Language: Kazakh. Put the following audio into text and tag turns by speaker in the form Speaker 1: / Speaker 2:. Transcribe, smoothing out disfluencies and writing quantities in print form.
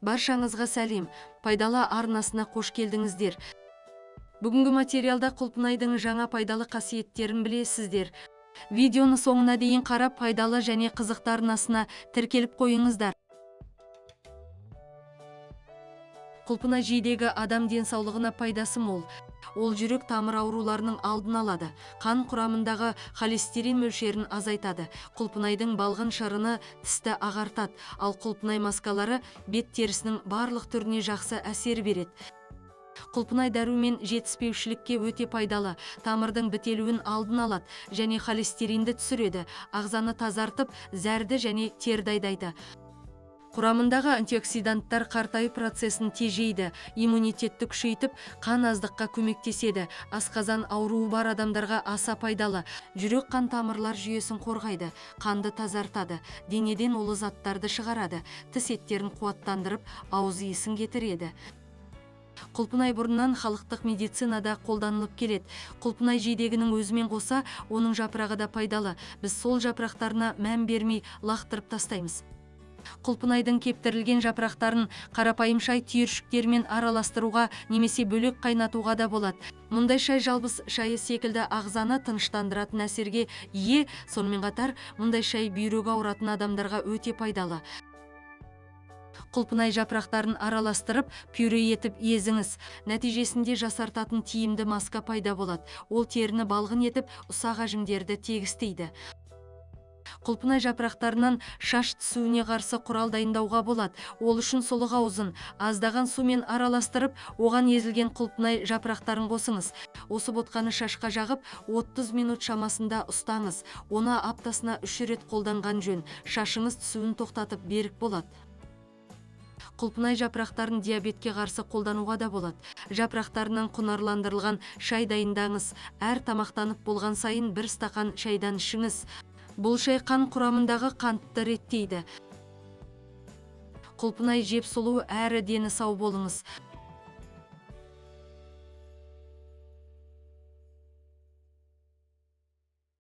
Speaker 1: Баршаңызға сәлем! Пайдалы арнасына қош келдіңіздер. Бүгінгі материалда құлпынайдың жаңа пайдалы қасиеттерін білесіздер. Видеоны соңына дейін қарап, пайдалы және қызықты арнасына тіркеліп қойыңыздар. Құлпынай жидегі адам денсаулығына пайдасы мол. Ол жүрек тамыр ауруларының алдын алады, қан құрамындағы холестерин мөлшерін азайтады. Құлпынайдың балғын шырыны тісті ағартады, ал құлпынай маскалары бет терісінің барлық түріне жақсы әсер береді. Құлпынай дәрумен жетіспеушілікке өте пайдалы, тамырдың бітелуін алдын алады және холестеринді түсіреді, ағзаны тазартып, зәрді және терді айдайды. Құрамындағы антиоксиданттар қартаю процесін тежейді, иммунитетті күшейтіп, қан аздыққа көмектеседі, асқазан ауруы бар адамдарға аса пайдалы, жүрек қан тамырлар жүйесін қорғайды, қанды тазартады, денеден улы заттарды шығарады, тіс еттерін қуаттандырып, ауыз иісін кетіреді. Құлпынай бұрыннан халықтық медицинада қолданылып келеді. Құлпынай жидегінің өзімен қоса, оның жапырағы да пайдалы. Біз сол жапырақтарына мән бермей лақтырып тастаймыз. Құлпынайдың кептірілген жапырақтарын қарапайым шай түйіршіктерімен араластыруға немесе бөлек қайнатуға да болады. Мұндай шай жалбыз шайы секілді ағзаны тыныштандыратын әсерге ие, сонымен қатар мұндай шай бүйрегі ауыратын адамдарға өте пайдалы. Құлпынай жапырақтарын араластырып, пюре етіп езіңіз. Нәтижесінде жасартатын тиімді маска пайда болады. Ол теріні балғын етіп, ұсақ әжімдерді тегістейді. Құлпынай жапырақтарынан шаш түсуіне қарсы құрал дайындауға болады. Ол үшін сұлық аузын аздаған сумен араластырып, оған езілген құлпынай жапырақтарын қосыңыз. Осы ботқаны шашқа жағып, 30 минут шамасында ұстаңыз. Оны аптасына 3 рет қолданған жөн. Шашыңыз түсуін тоқтатып берік болады. Құлпынай жапырақтарын диабетке қарсы қолдануға да болады. Жапырақтарынан құнарландырылған шай дайындаңыз. Әр тамақтанып болған сайын бір стақан шайдан ішіңіз. Бұл шай қан құрамындағы қантты реттейді. Құлпынай жеп сұлу әрі дені сау болыңыз.